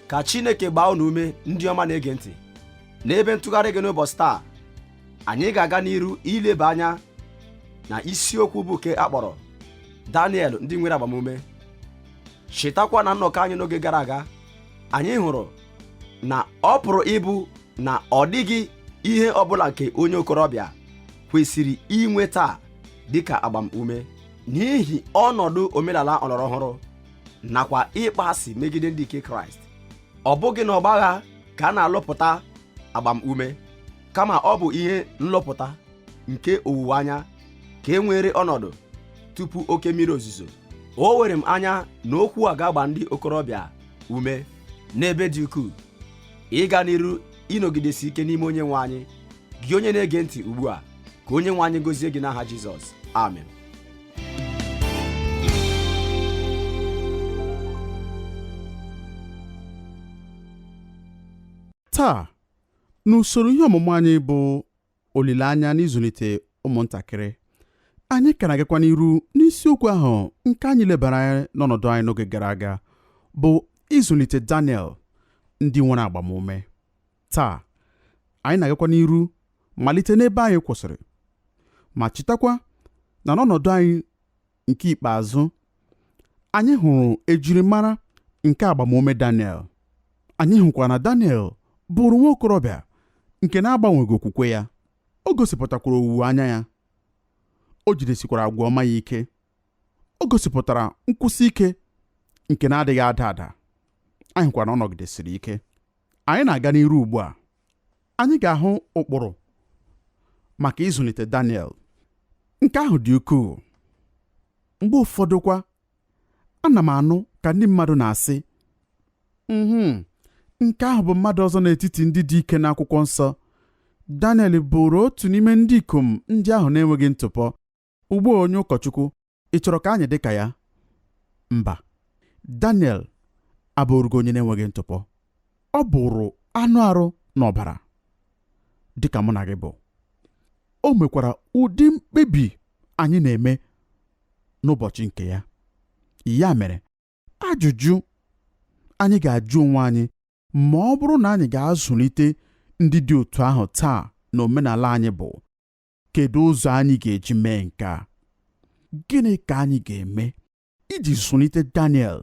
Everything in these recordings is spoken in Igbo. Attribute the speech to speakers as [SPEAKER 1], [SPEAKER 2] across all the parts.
[SPEAKER 1] Ka Chineke gbaa unu ume, ndị ọma na-ege ntị. N'ebe ntụgharị gị n'ụbọchị taa, anyị ga-aga n'iru ileba anya na isiokwu bụ nke akpọrọ Daniel ndị nwere agbamume. Chetakwa na nnọkọ anyị n'oge gara aga, anyị hụrụ na ọ pụrụ ịbụ na ọ dịghị ihe ọbụla nke onye okorobịa kwesịrị inwe taa dịka agbamume n'ihi ọnọdụ omenala ọlọrọ ọhụrụ nakwa ịkpọasị megide ndị nke Kraịst. Ọ bụghị na ọgbagha ka a na-alụpụta agbamume, kama ọ bụ ihe nlụpụta nke owuwe anya ka e nwere ọnọdụ tupu oke mmiri ozuzo. O were m anya na okwu a ga-agba ndị okorobịa ume n'ebe dị ukwuu ịga n'iru ịnọgidesi ike n'ime onye nwe anyị. Gị onye na-ege ntị ugbu a, ka onye nwe anyị gozie gị n'aha Jizọs. Amen.
[SPEAKER 2] Taa n'usoro ihe ọmụmụ anyị bụ olileanya n'ịzụlite ụmụntakịrị, anyị ka na-agakwa n'iru n'isiokwu ahụ nke anyị lebara anya n'ọnọdụ anyị n'oge gara aga, bụ ịzụlite Daniel ndị nwere agbamume. Taa anyị na-agakwa n'iru malite n'ebe anyị kwụsịrị, ma chetakwa na n'ọnọdụ anyị nke ikpeazụ anyị hụrụ ejirimara nke agbamume Daniel. Anyị hụkwara na Daniel bụrụ nwa okorobịa nke na-agbanweghị okwukwe ya. O gosipụtakwara owuwe anya ya, o jidesikwara agwa ọma ya ike, o gosipụtara nkwụsi ike nke na-adịghị ada ada. Anyị hụkwara na ọ nọgidesiri ike. Anyị na-aga n'iru ugbu a. Anyị ga-ahụ ụkpụrụ maka ịzụlite Daniel. Nke ahụ dị ukwuu. Mgbe ụfọdụ kwa, ana m anụ ka ndị mmadụ na-asị, nke ahụ bụ mmadụ ọzọ n'etiti ndị dị ike n'akwụkwọ nsọ. Daniel bụrụ otu n'ime ndị ikom ndị ahụ na-enweghị ntụpọ. Ugbu a onye ụkọchukwu, ị chọrọ ka anyị dị ka ya? Mba, Daniel abụrụghị onye na-enweghị ntụpọ. Ọ bụrụ anụ arụ na ọbara dịka mụ na gị bụ. O mekwara ụdị mkpebi anyị na-eme n'ụbọchị nke ya. Ya mere, ajụjụ anyị ga-ajụ onwe anyị ma ọ bụrụ na anyị ga-azụlite ndị dị otu ahụ taa na omenala anyị bụ, kedu ụzọ anyị ga-eji mee nke a? Gịnị ka anyị ga-eme iji zụlite Daniel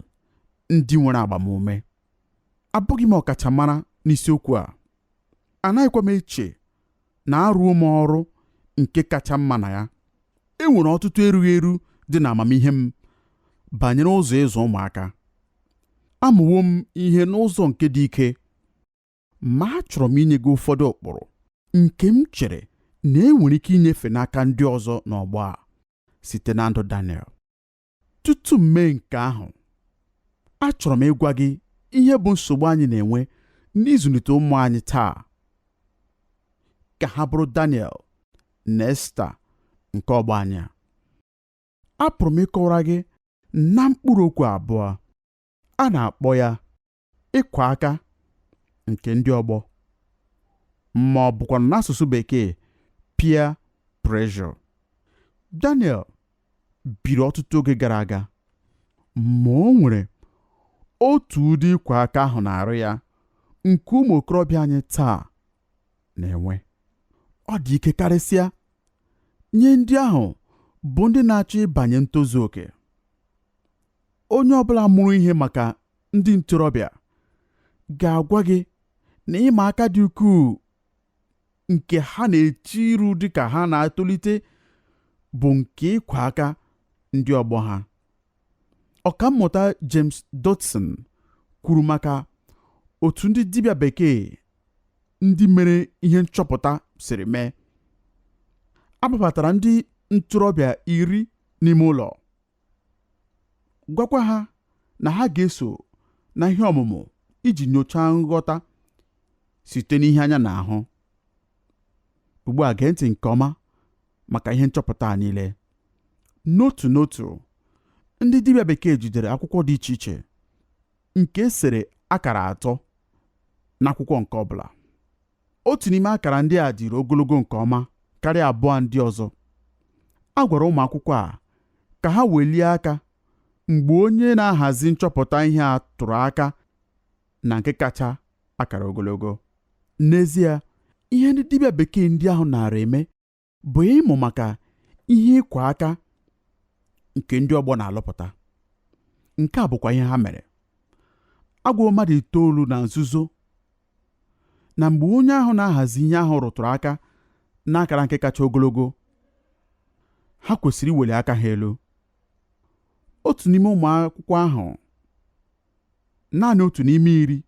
[SPEAKER 2] ndị nwere agbamume? Abụghị m ọkachamara n'isiokwu a. Anaghịkwa m eche na arụọ m ọrụ nke kacha mma na ya. E nwere ọtụtụ erughị eru dị n'amamihe m banyere ụzọ ịzụ ụmụaka. Amụwo m ihe n'ụzọ nke dị ike, ma achọrọ m inye gị ụfọdụ ụkpụrụ nke m chere na e nwere ike inyefe n'aka ndị ọzọ n'ọgbọ a site na ndụ Daniel. Tutu m mee nke ahụ, achọrọ m ịgwa gị ihe bụ nsogbu anyị na-enwe n'ịzụlite ụmụ anyị taa ka ha bụrụ Daniel na Esta nke ọgbọ anyị a. Apụrụ m ịkọwara gị na mkpụrụ okwu abụọ. A na-akpọ ya ịkwa aka nke ndị ọgbọ, ma ọ bụkwa n'asụsụ bekee peer pressure. Daniel biri ọtụtụ oge gara aga, ma o nwere otu ụdị ịkwa aka ahụ na-arụ ya nke ụmụ okorobịa anyị taa na-enwe. Ọ dị ike karịsịa nye ndị ahụ bụ ndị na-achọ ịbanye ntozu oke. Onye ọbụla mụrụ ihe maka ndị ntorobịa ga-agwa gị na ịma aka dị ukwuu nke ha na-eche iru dị ka ha na-etolite bụ nke ịkwa aka ndị ọgbọ ha. Ọkammụta James Dotson kwuru maka otu ndị dibịa bekee ndị mere ihe nchọpụta siri mee. A kpọbatara ndị ntorobịa 10 n'ime ụlọ, gwakwa ha na ha ga-eso na ihe ọmụmụ iji nyochaa nghọta site n'ihe anya na-ahụ. Ugbu a gee ntị nke ọma maka ihe nchọpụta a niile. N'otu n'otu, ndị dibịa bekee jidere akwụkwọ dị iche iche nke e sere akara atọ n'akwụkwọ nke ọbụla. Otu n'ime akara ndị a dịrị ogologo nke ọma karịa abụọ ndị ọzọ. A gwara ụmụ akwụkwọ a ka ha welie aka mgbe onye na-ahazi nchọpụta ihe a tụrụ aka Na nke kacha akara ogologo. N'ezie, ihe ndị dibịa bekee ndị ahụ nara eme bụ ịmụ maka ihe ịkwa aka nke ndị ọgbọ na-alụpụta. Nke a bụkwa ihe ha mere. Agwọ mmadụ 9 na nzuzo na mgbe onye ahụ na-ahazi ihe ahụ rụtụrụ aka n'akara nke kacha ogologo, ha kwesịrị iweli aka ha elu. Otu n'ime ụmụ akwụkwọ ahụ, naanị 1 n'ime 10,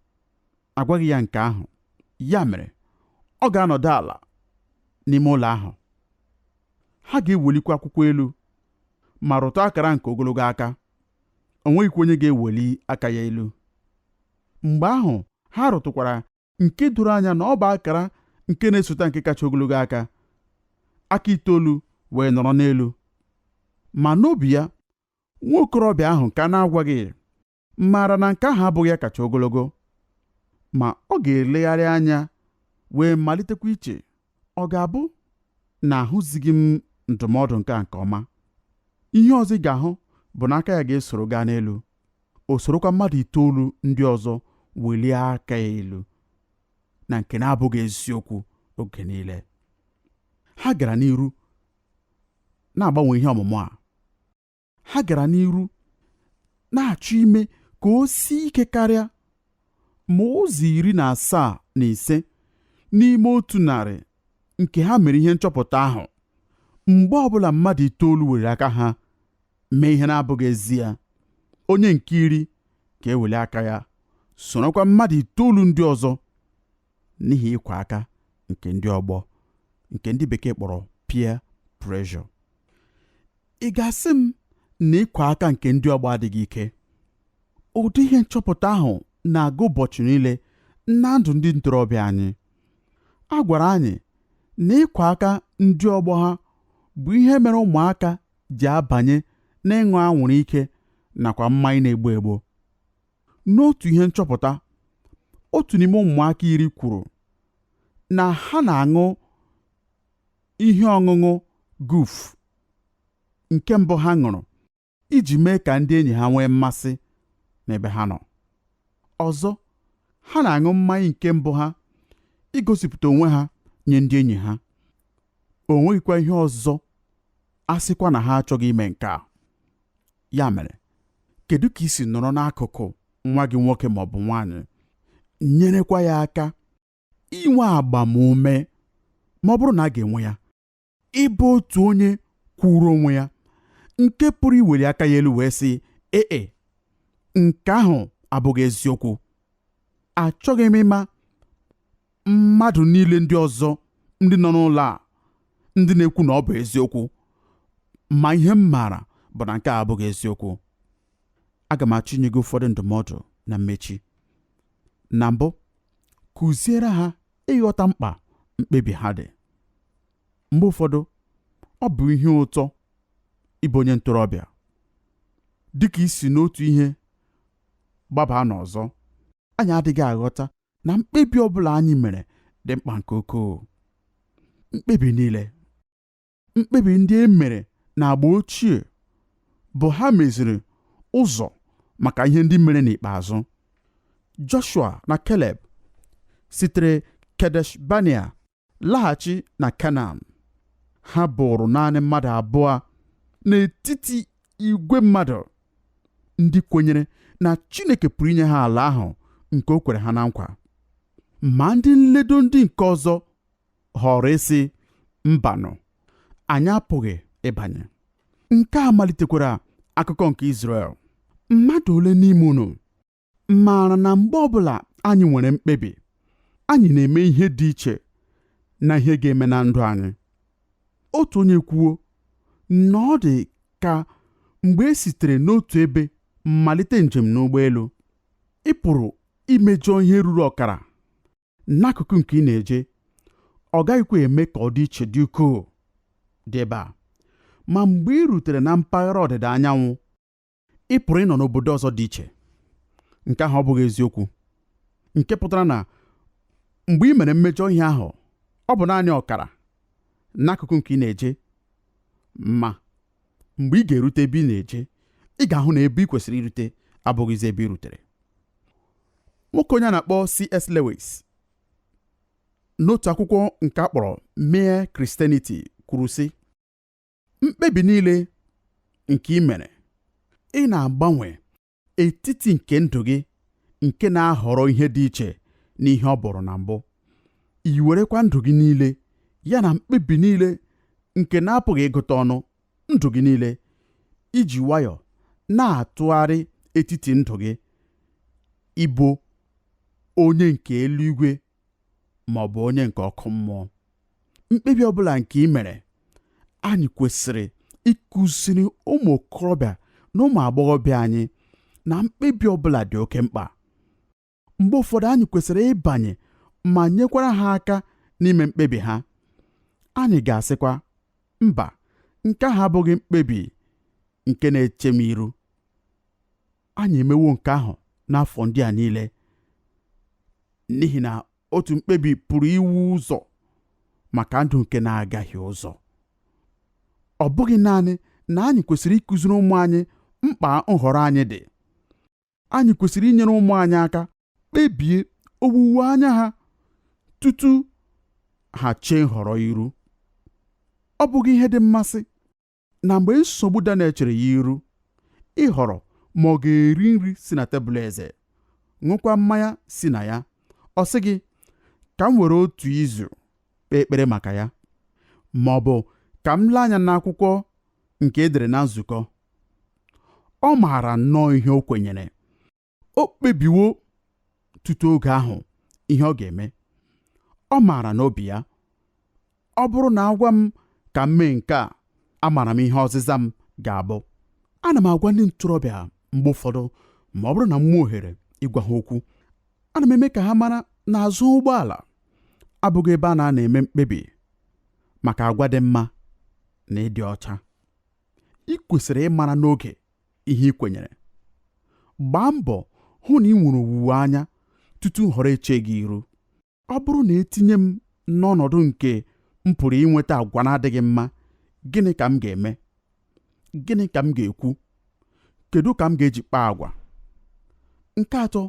[SPEAKER 2] agwaghị ya nke ahụ. Ya mere, ọ ga-anọdụ ala n'ime ụlọ ahụ. Ha ga-ewelikwa akwụkwọ elu ma rụtụ akara nke ogologo aka. O nweghịkwa onye ga-eweli aka ya elu. Mgbe ahụ ha rụtụkwara nke doro anya na ọ bụ akara nke na-esote nke kacha ogologo aka. Aka 9 wee nọrọ n'elu. Ma n'obi ya, nwa okorobịa ahụ ka na-agwaghị maara na nke ahụ abụghị ya kacha ogologo. Ma ọ ga-elegharị anya wee malitekwa iche, ọ ga-abụ na ahụzighị m ndụmọdụ nke a nke ọma. Ihe ọzọ ị ga-ahụ bụ na aka ya ga-esoro gaa n'elu. O sorokwa mmadụ 9 ndị ọzọ welie aka ya elu, na nke na-abụghị eziokwu oge niile. Ha gara n'iru na-agbanwe ihe ọmụmụ a. Ha gara n'iru na-achọ ime ka o sie ike karịa, ma ụzọ 75 n'ime 100 nke ha mere ihe nchọpụta ahụ. Mgbe ọbụla mmadụ 9 were aka ha mee ihe na-abụghị ezi ya, onye nke 10 ka eweli aka ya sorokwa mmadụ 9 ndị ọzọ n'ihi ịkwa aka nke ndị ọgbọ, nke ndị bekee kpọrọ peer pressure. Ị ga-asị m na ịkwa aka nke ndị ọgbọ adịghị ike? Ụdị ihe nchọpụta ahụ na-aga ụbọchị niile na ndụ ndị ntorobịa anyị. A gwara anyị na ịkwa aka ndị ọgbọ ha bụ ihe mere ụmụaka ji abanye n'ịṅụ anwụrụ ike nakwa mmanya na-egbu egbu. N'otu ihe nchọpụta, otu n'ime ụmụaka 10 kwuru na ha na-aṅụ ihe ọṅụṅụ guf nke mbụ ha ṅụrụ iji mee ka ndị enyi ha nwee mmasị n'ebe ha nọ. Ọzọ, ha na-aṅụ mmanya nke mbụ ha igosipụta onwe ha nye ndị enyi ha. O nweghịkwa ihe ọzọ a sịkwa na ha achọghị ime nke a. Ya mere, kedu ka i si nọrọ n'akụkụ nwa gị nwoke ma ọ bụ nwaanyị, nyerekwa ya aka inwe agbamume, ma ọ bụrụ na a ga-enwe ya, ịbụ otu onye kwuru onwe ya nke pụrụ iweli aka ya elu wee sị, ee, nke ahụ abụghị eziokwu. Achọghị m ịma mmadụ niile ndị ọzọ ndị nọ n'ụlọ a ndị na-ekwu na ọ bụ eziokwu, ma ihe m maara bụ na nke a abụghị eziokwu. Aga m achọ inye gị ụfọdụ ndụmọdụ na mmechi. Na mbụ, kụziere ha ịghọta mkpa mkpebi ha dị. Mgbe ụfọdụ, ọ bụ ihe ụtọ ịbụ onye ntorobịa. Dịka isi n'otu ihe gbabaa n'ọzọ, anyị adịghị aghọta na mkpebi ọbụla anyị mere dị mkpa nke ukwuu. Mkpebi niile, mkpebi ndị e mere n'agba ochie bụ ha meziri ụzọ maka ihe ndị mere n'ikpeazụ. Joshua na Caleb sitere Kadesh Barnea laghachi na Kenan. Ha bụrụ naanị mmadụ 2 n'etiti igwe mmadụ ndị kwenyere na Chineke pụrụ inye ha ala ahụ nke o kwere ha na nkwa. Ma ndị nledo ndị nke ọzọ họrọ ịsị, mbanụ, anyị apụghị ịbanye. Nke a malitekwara akụkọ nke Izrel. Mmadụ ole n'ime unu maara na mgbe ọbụla anyị nwere mkpebi, anyị na-eme ihe dị iche na ihe ga-eme na ndụ anyị? Otu onye kwuo na ọ dị ka mgbe e sitere n'otu ebe malite njem n'ụgbọelu, ị pụrụ imejọ ihe ruru ọkara n'akụkụ nke ị na-eje, ọ gaghịkwa eme ka ọ dị iche dị ukwuu dị ebe a. Ma mgbe ị rutere na mpaghara ọdịda anyanwụ, ị pụrụ ịnọ n'obodo ọzọ dị iche. Nke ahụ ọ bụghị eziokwu, nke pụtara na mgbe ị mere mmejọ ihe ahụ, ọ bụ naanị ọkara n'akụkụ nke ị na-eje, ma mgbe ị ga-erute ebe ị na-eje, ị ga-ahụ na ebe ị kwesịrị irute abụghịzi ebe ị rutere. Nwoke onye a na-akpọ C.S. Lewis n'otu akwụkwọ nke a kpọrọ Mere Christianity kwuru sị, mkpebi niile nke ị mere, ị na-agbanwe etiti nke ndụ gị nke na-ahọrọ ihe dị iche n'ihe ọ bụrụ na mbụ. I werekwa ndụ gị niile ya na mkpebi niile nke na-apụghị ịgụta ọnụ ndụ gị niile iji nwayọọ na-atụgharị etiti ndụ gị ịbụ onye nke eluigwe ma ọ bụ onye nke ọkụ mmụọ. Mkpebi ọbụla nke ị mere, anyị kwesịrị ịkụziri ụmụ okorobịa na ụmụ agbọghọbịa anyị na mkpebi ọbụla dị oke mkpa. Mgbe ụfọdụ anyị kwesịrị ịbanye ma nyekwara ha aka n'ime mkpebi ha. Anyị ga-asịkwa, mba, nke ahụ abụghị mkpebi nke na-eche m iru. Anyị emewo nke ahụ n'afọ ndị a niile, n'ihi na otu mkpebi pụrụ iwu ụzọ maka ndụ nke na-agaghị ụzọ. Ọ bụghị naanị na anyị kwesịrị ịkụziri ụmụ anyị mkpa nhọrọ anyị dị, anyị kwesịrị inyere ụmụ anyị aka kpebie owuwe anya ha tutu ha chee nhọrọ iru. Ọ bụghị ihe dị mmasị na mgbe nsogbu Daniel chere ya iru ịhọrọ ma ọ ga-eri nri si na tebụl eze, ṅụkwa mmanya si na ya, ọ sị gị ka m were otu izu kpee ekpere maka ya, ma ọ bụ ka m lee anya n'akwụkwọ nke edere na nzukọ. Ọ maara nnọọ ihe o kwenyere. O kpebiwo tutu oge ahụ ihe ọ ga-eme. Ọ maara n'obi ya, ọ bụrụ na agwa m ka m mee nke a, amaara m ihe ọzịza m ga-abụ. Ana m agwa ndị ntorobịa mgbe ụfọdụ, ma ọ bụrụ na m nwee ohere ịgwa ha okwu, ana m eme ka ha mara na azụ ụgbọala abụghị ebe a na-ana eme mkpebi maka agwa dị mma na ịdị ọcha. Ị kwesịrị ịmara n'oge ihe ị kwenyere. Gbaa mbọ hụ na ị nwere owuwe anya tutu nhọrọ eche gị iru. Ọ bụrụ na etinye m n'ọnọdụ nke m pụrụ inweta agwa na-adịghị mma, gịnị ka m ga-eme? Gịnị ka m ga-ekwu? Kedu ka m ga-eji kpaa agwa? Nke atọ,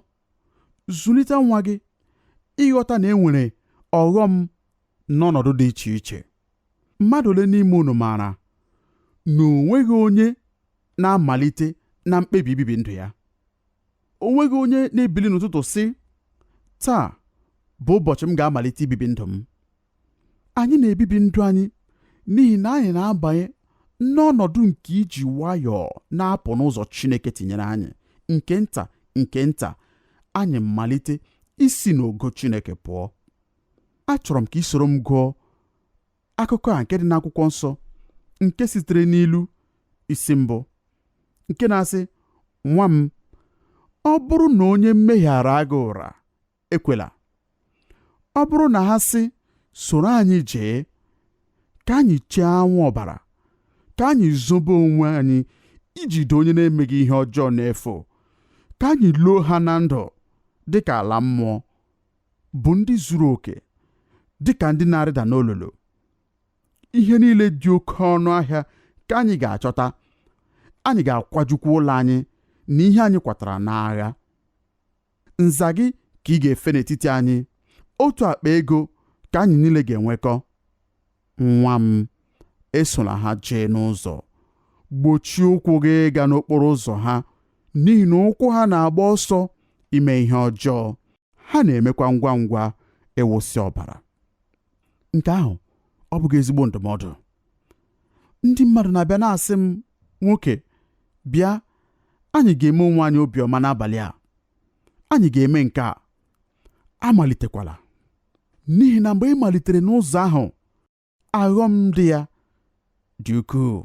[SPEAKER 2] zụlite nwa gị ịghọta na e nwere ọghọm n'ọnọdụ dị iche iche. Mmadụ ole n'ime unu maara na o nweghị onye na-amalite na mkpebi ibibi ndụ ya? O nweghị onye na-ebili n'ụtụtụ sị, taa bụ ụbọchị m ga-amalite ibibi ndụ m. Anyị na-ebibi ndụ anyị n'ihi na anyị na-abanye n'ọnọdụ nke iji nwayọọ na-apụ n'ụzọ Chineke tinyere anyị, nke nta nke nta anyị malite isi n'ogo Chineke pụọ. Achọrọ m ka ị soro m gụọ akụkọ a nke dị n'akwụkwọ nsọ nke sitere n'ilu isi mbụ nke na-asị, nwa m, ọ bụrụ na onye mmehie ara gị ụra, ekwela. Ọ bụrụ na ha sị, soro anyị jee, ka anyị chee anwụ ọbara, ka anyị zobe onwe anyị ijide onye na-emeghị ihe ọjọọ n'efu, ka anyị loo ha na ndụ dịka ala mmụọ, bụ ndị zuru oke dịka ndị na-arịda n'olulu. Ihe niile dị oke ọnụ ahịa ka anyị ga-achọta, anyị ga-akwajukwa ụlọ anyị na ihe anyị kwatara n'agha. Nza gị ka ị ga-efe n'etiti anyị, otu akpa ego ka anyị niile ga-enwekọ. Nwa m, esola ha jee n'ụzọ, gbochie ụkwụ gị ịga n'okporo ụzọ ha, n'ihi na ụkwụ ha na-agba ọsọ ime ihe ọjọọ, ha na-emekwa ngwa ngwa ịwụsị ọbara. Nke ahụ ọ bụghị ezigbo ndụmọdụ? Ndị mmadụ na-abịa na-asị m, nwoke, bịa, anyị ga-eme onwe anyị obiọma n'abalị a, anyị ga-eme nke a. Amalitekwala, n'ihi na mgbe ị malitere n'ụzọ ahụ, aghọm dị ya dị ukwuu.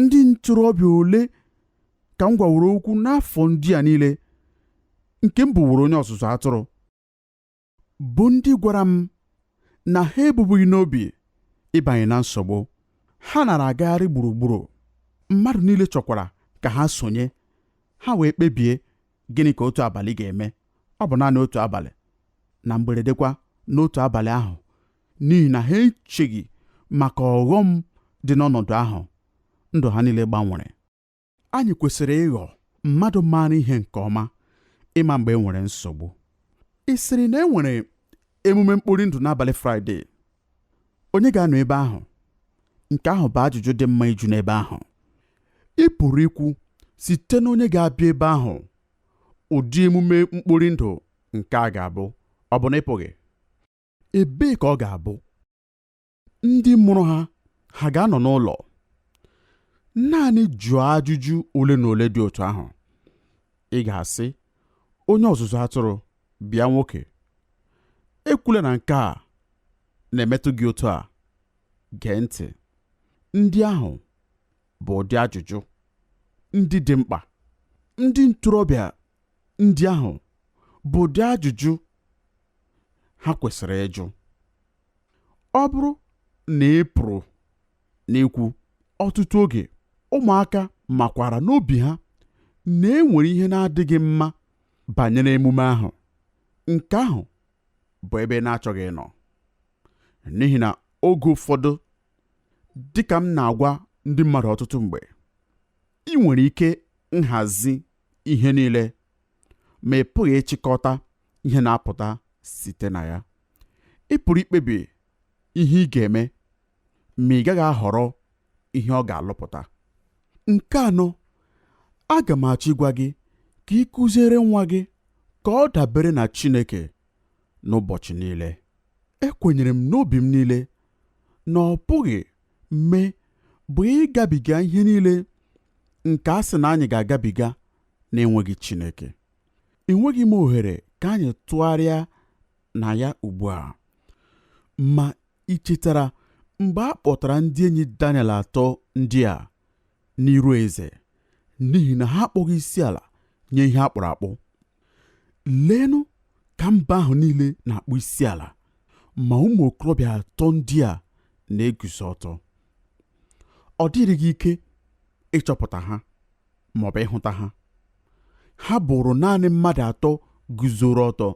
[SPEAKER 2] Ndị ntorobịa ole ka m gwaworo okwu n'afọ ndị a niile nke m bụworo onye ọzụzụ atụrụ, bụ ndị gwara m na ha ebubughị n'obi ịbanye na nsogbu. Ha nara agagharị gburugburu, mmadụ niile chọkwara ka ha sonye. Ha wee kpebie gịnị ka otu abalị ga-eme. Ọ bụ naanị otu abalị, na mgberedekwa n'otu abalị ahụ, n'ihi na ha echeghị maka ọghọm dị n'ọnọdụ ahụ, ndụ ha niile gbanwere. Anyị kwesịrị ịghọ mmadụ maara ihe nke ọma, Ịma mgbe e nwere nsogbu. Ị sịrị na e nwere emume mkpori ndụ n'abalị Fraịde. Onye ga-anọ ebe ahụ? Nke ahụ bụ ajụjụ dị mma ịjụ n'ebe ahụ. Ị pụrụ ikwu site na onye ga-abịa ebe ahụ ụdị emume mkpori ndụ nke a ga-abụ, ọ bụ na ị pụghị? Ebee ka ọ ga-abụ? Ndị mụrụ ha ha ga-anọ n'ụlọ? Naanị jụọ ajụjụ ole na ole dị otu ahụ. Ị ga-asị, onye ọzụzụ atụrụ, bịa nwoke. Ekwula na nke a na-emetụ gị otu a. Gee ntị. Ndị ahụ bụ ụdị ajụjụ ndị dị mkpa. Ndị ntorobịa ndị ahụ bụ ụdị ajụjụ ha kwesịrị ịjụ. Ọ bụrụ na ị pụrụ n'ikwu ọtụtụ oge, ụmụaka makwara n'obi ha na e nwere ihe na-adịghị mma banyere emume ahụ. Nke ahụ bụ ebe ị na-achọghị ịnọ. N'ihi na oge ụfọdụ, dịka m na-agwa ndị mmadụ ọtụtụ mgbe, ị nwere ike nhazi ihe niile, ma ị pụghị ịchịkọta ihe na-apụta site na ya. Ị pụrụ ikpebi ihe ị ga-eme, ma ị gaghị ahọrọ ihe ọ ga-alụpụta. Nke anọ, aga m achọ ịgwa gị ka ị kụziere nwa gị ka ọ dabere na Chineke n'ụbọchị niile. Ekwenyere m n'obi m niile na ọ pụghị mee bụ ịgabiga ihe niile nke a sị na anyị ga-agabiga na-enweghị Chineke. Enweghị m ohere ka anyị tụgharịa na ya ugbu a. Ma ị chetara mgbe a kpọtara ndị enyi Daniel atọ ndị a n'iru eze n'ihi na ha akpọghị isi ala nye ihe a kpụrụ akpụ? Leenụ ka mba ahụ niile na-akpọ isi ala, ma ụmụ okorobịa atọ ndị a na-eguzo ọtọ. Ọ dịrị gị ike ịchọpụta ha ma ọ bụ ịhụta ha. Ha bụrụ naanị mmadụ atọ guzoro ọtọ.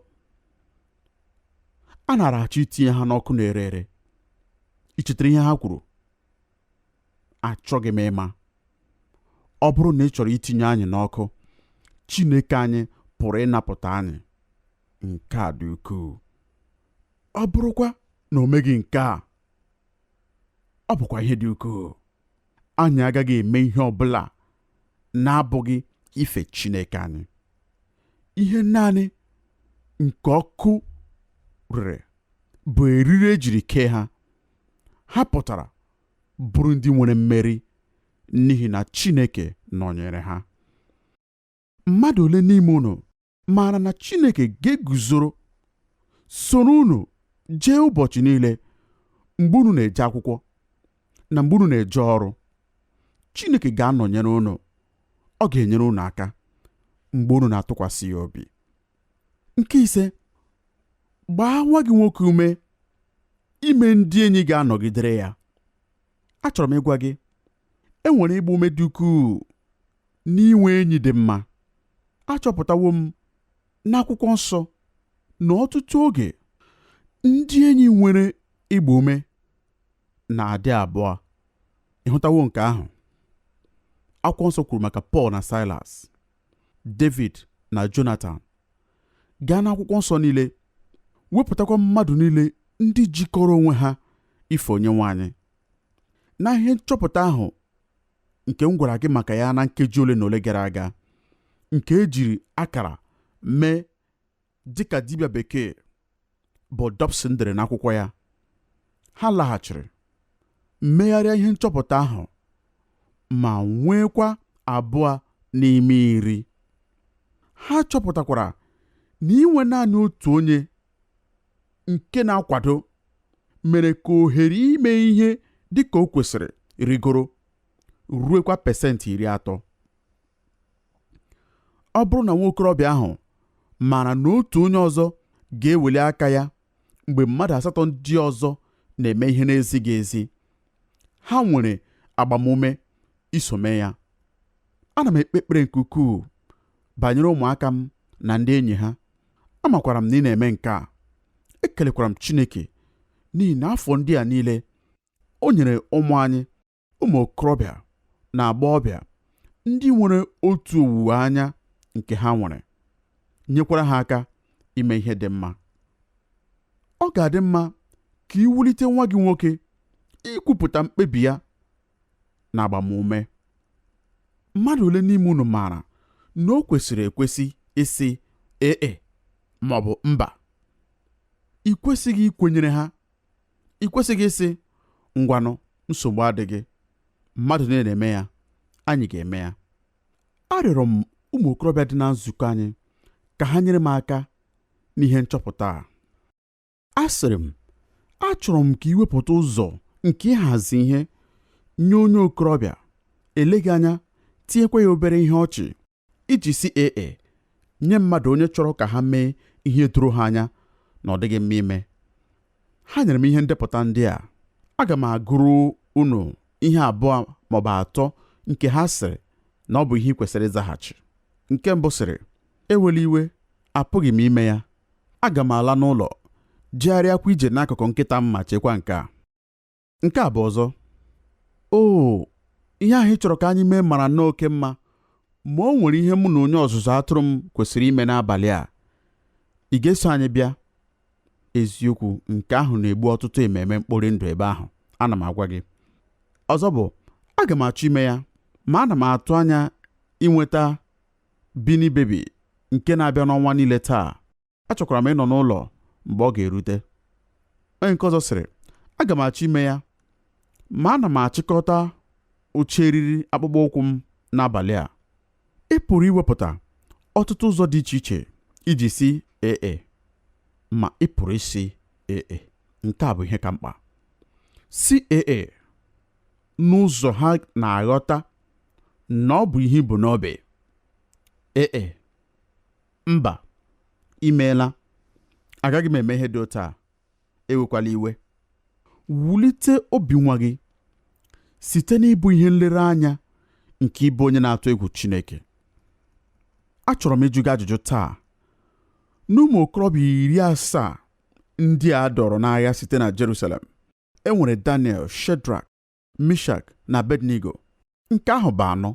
[SPEAKER 2] A nara achọ itinye ha n'ọkụ na-ere ere. Ị chetara ihe ha kwuru? Achọghị m ịma. Ọ bụrụ na ị chọrọ itinye anyị n'ọkụ, Chineke anyị pụrụ ịnapụta anyị. Nke a dị ukwuu. Ọ bụrụkwa na o meghị nke a, ọ bụkwa ihe dị ukwuu. Anyị agaghị eme ihe ọ bụla na-abụghị ife Chineke anyị. Ihe naanị nke ọkụ rere bụ eriri ejiri kee ha. Ha pụtara bụrụ ndị nwere mmeri n'ihi na Chineke nọnyere ha. Mmadụ ole n'ime unu maara na Chineke ga-eguzoro soro unu jee ụbọchị niile mgbe unu na-eje akwụkwọ na mgbe unu na-eje ọrụ? Chineke ga-anọnyere unu. Ọ ga-enyere unu aka mgbe unu na-atụkwasị ya obi. Nke ise, gbaa nwa gị nwoke ume ime ndị enyi ga-anọgidere ya. Achọrọ m ịgwa gị, e nwere ịgba ume dị ukwuu n'inwe enyi dị mma. Achọpụtawo m n'akwụkwọ nsọ na ọtụtụ oge ndị enyi nwere ịgba ume na-adị abụọ. Ị hụtawo nke ahụ? Akwụkwọ nsọ kwuru maka Pọl na Silas, David na Jonathan. Gaa n'akwụkwọ nsọ niile, wepụtakwa mmadụ niile ndị jikọrọ onwe ha ife Onyenwe anyị. Na ihe nchọpụta ahụ nke m gwara gị maka ya na nkeji ole na ole gara aga, nke ejiri akara mee dịka dibịa bekee bụ Dobson dere n'akwụkwọ ya, ha laghachiri megharịa ihe nchọpụta ahụ ma nwekwa 2 n'ime 10. Ha chọpụtakwara na inwe naanị otu onye nke na-akwado mere ka ohere ime ihe dị ka o kwesịrị rigoro ruekwa 30%. Ọ bụrụ na nwa okorobịa ahụ maara na otu onye ọzọ ga-eweli aka ya mgbe mmadụ 8 ndị ọzọ na-eme ihe na-ezighị ezi, ha nwere agbamume iso mee ya. Ana m ekpe ekpere nke ukwuu banyere ụmụaka m na ndị enyi ha. Amakwara m na ị na-eme nke a. Ekelekwara m Chineke n'ihi na afọ ndị a niile o nyere ụmụ anyị, ụmụ okorobịa na agbọghọbịa ndị nwere otu owuwe anya nke ha nwere. Nyekwara ha aka ime ihe dị mma. Ọ ga-adị mma ka ị wulite nwa gị nwoke ikwupụta mkpebi ya na agbamume. Mmadụ ole n'ime unu maara na o kwesịrị ekwesị ịsị ee ma ọ bụ mba? Ị kwesịghị ikwenyere ha. Ị kwesịghị ịsị, ngwanụ, nsogbu adịghị, mmadụ niile na-eme ya, anyị ga-eme ya. Arịọrọ m ụmụ okorobịa dị na nzukọ anyị ka ha nyere m aka n'ihe nchọpụta a. Asịrị m, achọrọ m ka ị wepụta ụzọ nke ịhazi ihe nye onye okorobịa, eleghị anya tinyekwa ya obere ihe ọchị iji si ee nye mmadụ onye chọrọ ka ha mee ihe doro ha anya na ọ dịghị mma ime. Ha nyere m ihe ndepụta ndị a. Aga m agụrụ unu ihe abụọ maọbụ atọ nke ha sịrị na ọ bụ ihe ị kwesịrị ịzaghachi. Nke mbụ sịrị, ewela iwe, apụghị m ime ya. Aga m ala n'ụlọ jegharịakwa ije n'akụkụ nkịta m ma chekwa nke a. Nke a bụ ọzọ. Oo, ihe ahụ ị chọrọ ka anyị mee mara nnọọ oke mma, ma o nwere ihe mụ na onye ọzụzụ atụrụ m kwesịrị ime n'abalị a. Ị ga-eso anyị bịa? Eziokwu, nke ahụ na-egbu ọtụtụ ememe mkpori ndụ ebe ahụ, ana m agwa gị. Ọzọ bụ, aga m achọ ime ya, ma ana m atụ anya inweta Beanie Baby nke na-abịa n'ọnwa niile taa. Achọkwara m ịnọ n'ụlọ mgbe ọ ga-erute. Onye nke ọzọ sịrị, aga m achọ ime ya, ma ana m achịkọta oche eriri akpụkpọ ụkwụ m n'abalị a. Ị pụrụ iwepụta ọtụtụ ụzọ dị iche iche iji si ee, ma ị pụrụ isi ee. Nke a bụ ihe ka mkpa. Si ee n'ụzọ ha na-aghọta na ọ bụ ihe ibu n'obi. Ee, mba, imeela, agaghị m eme ihe dị otu a, ewekwala iwe. Wulite obi nwa gị site n'ịbụ ihe nlereanya nke ịbụ onye na-atụ egwu Chineke. Achọrọ m ịjụ gị ajụjụ taa. N'ụmụ okorobịa 70 ndị a dọrọ n'agha site na Jerusalem, e nwere Daniel, Shedrak, Mishak na Abednego. Nke ahụ bụ anọ.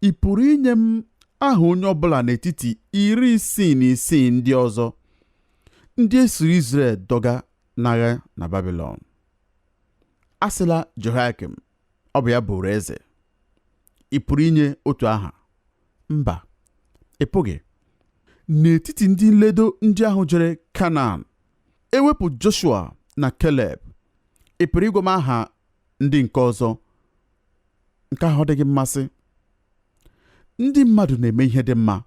[SPEAKER 2] Ị pụrụ inye m aha onye ọbụla n'etiti 66 ndị ọzọ ndị esiri Izrel dọga n'agha na Babilọn? Asịla Jehoiakim, ọ bụ ya bụrụ eze. Ị pụrụ inye otu aha? Mba, ị pụghị. N'etiti ndị nledo ndị ahụ jere Kanaan, ewepụ Joshua na Keleb, ị pụrụ ịgwa m aha ndị nke ọzọ? Nke ahụ ọ dịghị mmasị. Ndị mmadụ na-eme ihe dị mma,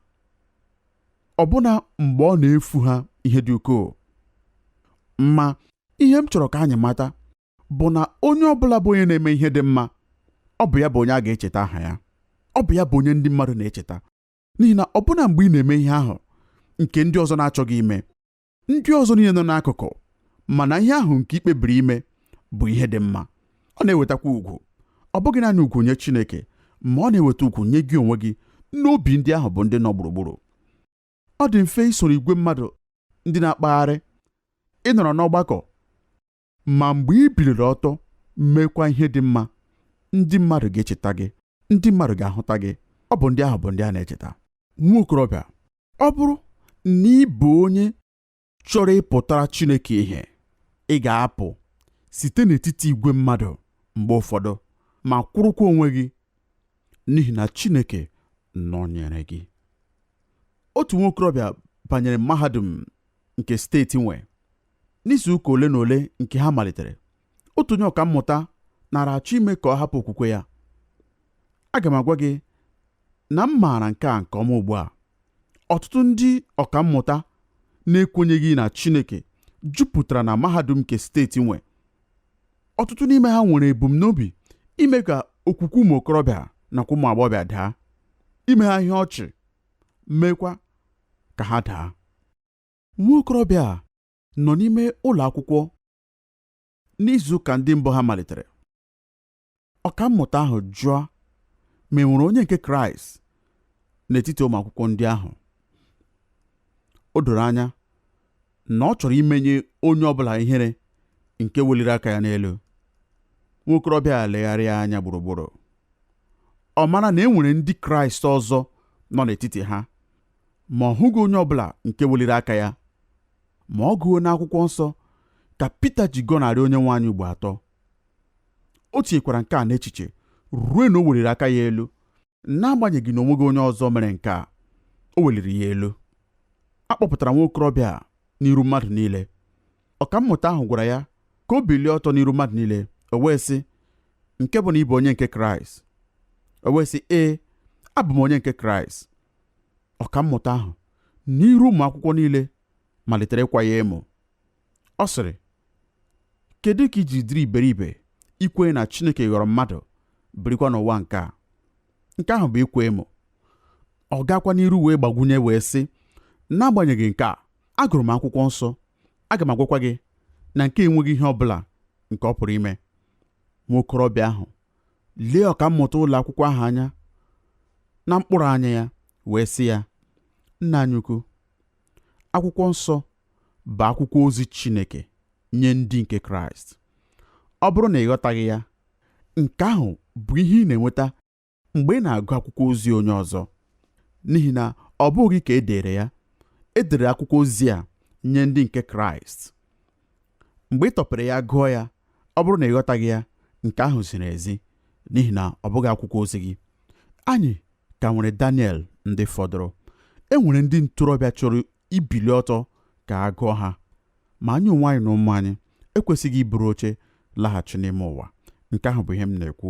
[SPEAKER 2] ọbụna mgbe ọ na-efu ha ihe dị ukwuu. Ma ihe m chọrọ ka anyị mata bụ na onye ọbụla bụ onye na-eme ihe dị mma, ọ bụ ya bụ onye a ga-echeta aha ya. Ọ bụ ya bụ onye ndị mmadụ na-echeta. N'ihi na ọbụna mgbe ị na-eme ihe ahụ nke ndị ọzọ na-achọghị ime, ndị ọzọ niile nọ n'akụkụ, mana ihe ahụ nke ị kpebiri ime bụ ihe dị mma. Ọ na-ewetakwa ugwu. Ọ bụghị naanị ugwu nye Chineke, ma ọ na-eweta ugwu nye gị onwe gị n'obi ndị ahụ bụ ndị nọ gburugburu. Ọ dị mfe isoro igwe mmadụ ndị na-akpagharị, ịnọrọ n'ọgbakọ, ma mgbe ị biliri ọtọ mekwa ihe dị mma, ndị mmadụ ga-echeta gị, ndị mmadụ ga-ahụta gị. Ọ bụ ndị ahụ bụ ndị a na-echeta. Nwa okorobịa, ọ bụrụ na ị bụ onye chọrọ ịpụtara Chineke ihe, ị ga-apụ site n'etiti igwe mmadụ mgbe ụfọdụ ma kwụrụkwa onwe gị, n'ihi na Chineke nọnyere gị. Otu nwa okorobịa banyere mahadum nke steeti nwe. N'izu ụka ole na ole nke ha malitere, otu onye ọkammụta nara achọ ime ka ọ hapụ okwukwe ya. Aga m agwa gị na m maara nke a nke ọma ugbu a. Ọtụtụ ndị ọkammụta na-ekwenyeghị na Chineke jupụtara na mahadum nke steeti nwe. Ọtụtụ n'ime ha nwere ebumnobi ime ka okwukwe ụmụ okorobịa nakwa ụmụ agbọghọbịa daa, ime ha ihe ọchị, meekwa ka ha daa. Nwa okorobịa a nọ n'ime ụlọ akwụkwọ n'izu ụka ndị mbụ ha malitere. Ọkammụta ahụ jụọ ma e nwere onye nke Kraịst n'etiti ụmụ akwụkwọ ndị ahụ. O doro anya na ọ chọrọ imenye onye ọbụla ihere nke weliri aka ya n'elu. Nwa okorobịa a legharịa anya gburugburu. Ọ mara na e nwere ndị Kraịst ọzọ nọ n'etiti ha, Ma ọ hụghị onye ọbụla nke weliri aka ya. Ma ọ gụwo n'akwụkwọ nsọ ka Pita ji gọnarị onye nwe anyị ugbo atọ. O tinyekwara nke a n'echiche ruo na o weliri aka ya elu, n'agbanyeghị na o nweghị onye ọzọ mere nke a. O weliri ya elu. A kpọpụtara nwa okorobịa a n'iru mmadụ niile. Ọkammụta ahụ gwara ya ka o bilie ọtọ n'iru mmadụ niile. O wee sị, nke bụ na ị bụ onye nke Kraịst? O wee sị, ee, abụ m onye nke Kraịst. Ọkammụta ahụ n'iru ụmụ akwụkwọ niile malitere ịkwa ya emo. Ọ sịrị, kedu ka i ji dịrị iberibe ikwenye na Chineke ghọrọ mmadụ birikwa n'ụwa nke a? Nke ahụ bụ ịkwa emo. Ọ gakwa n'iru wee gbakwunye wee sị, n'agbanyeghị nke a, agụrụ m akwụkwọ nsọ, aga m agwakwa gị na nke enweghị ihe ọbụla nke ọ pụrụ ime. Nwa okorobịa ahụ lee ọkammụta ụlọ akwụkwọ ahụ anya na mkpụrụ anya ya wee sị ya, nna anyị ukwu, akwụkwọ nsọ bụ akwụkwọ ozi Chineke nye ndị nke Kraịst. Ọ bụrụ na ị ghọtaghị ya, nke ahụ bụ ihe ị na-enweta mgbe ị na-agụ akwụkwọ ozi onye ọzọ, n'ihi na ọ bụghị ka e dere ya. E dere akwụkwọ ozi a nye ndị nke Kraịst. Mgbe ị tọpere ya gụọ ya, ọ bụrụ na ị ghọtaghị ya, nke ahụ ziri ezi, n'ihi na ọ bụghị akwụkwọ ozi gị. Anyị ka nwere Daniel ndị fọdụrụ. E nwere ndị ntorobịa chọrọ ibili ọtọ ka a gụọ ha, ma anyị onwe anyị na ụmụ anyị ekwesịghị iburu oche laghachi n'ime ụwa. Nke ahụ bụ ihe m na-ekwu.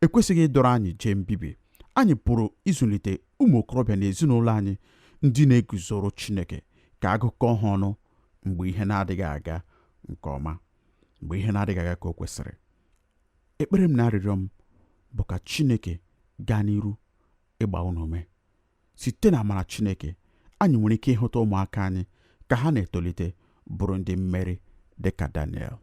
[SPEAKER 2] Ekwesịghị ịdọrọ anyị jee mbibi. Anyị pụrụ ịzụlite ụmụ okorobịa na ezinụlọ anyị ndị na-eguzoro Chineke ka agụkọ ha ọnụ mgbe ihe na-adịghị aga nke ọma, mgbe ihe na-adịghị aga ka o kwesịrị. Ekpere m na arịrịọ m bụ ka Chineke gaa n'iru ịgba unu ume. Site na amara Chineke, anyị nwere ike ịhụta ụmụaka anyị ka ha na-etolite bụrụ ndị mmeri dị ka Daniel.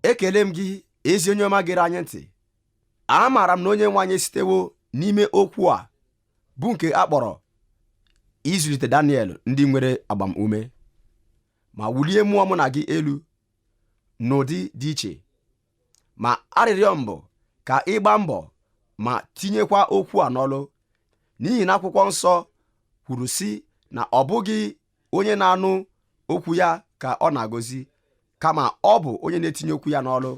[SPEAKER 1] Ekele m gị ezi onye ọma gere anyị ntị. Amaara m na onye nwe anyị sitewo n'ime okwu a bụ nke a kpọrọ ịzụlite Daniel ndị nwere agbamume ma wulie mmụọ mụ na gị elu n'ụdị dị iche. Ma arịrịọ m bụ ka ị gbaa mbọ ma tinyekwa okwu a n'ọlụ, n'ihi na akwụkwọ nsọ kwuru sị na ọ bụghị onye na-anụ okwu ya ka ọ na-agọzi, kama ọ bụ onye na-etinye okwu ya n'ọlụ.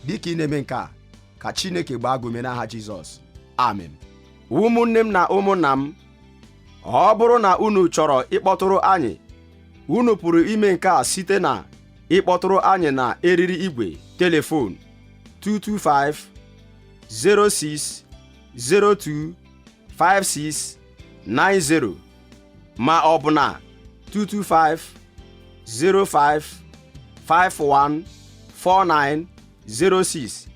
[SPEAKER 1] Dịka ị na-eme nke a, ka Chineke gbaa gị ume n'aha Jizọs. Amen. Ụmụnne m na ụmụnna m, ọ bụrụ na unu chọrọ ịkpọtụrụ anyị, unu pụrụ ime nke a site na ịkpọtụrụ anyị na eriri igwe telefon 225 06 02 56 90 ma ọ bụ na 225 05 51 49 06.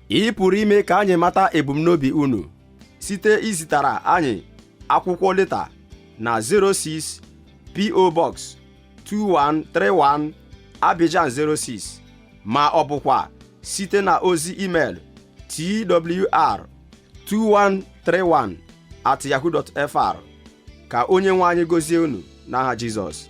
[SPEAKER 1] Ị pụrụ ime ka anyị mata ebumnobi unu site izitara anyị akwụkwọ leta na 06 P.O. Box 2131 Abidjan 06 ma ọ bụkwa site na ozi email twr2131@yahoo.fr. Ka onye nwe anyị gọzie unu n'aha Jizọs.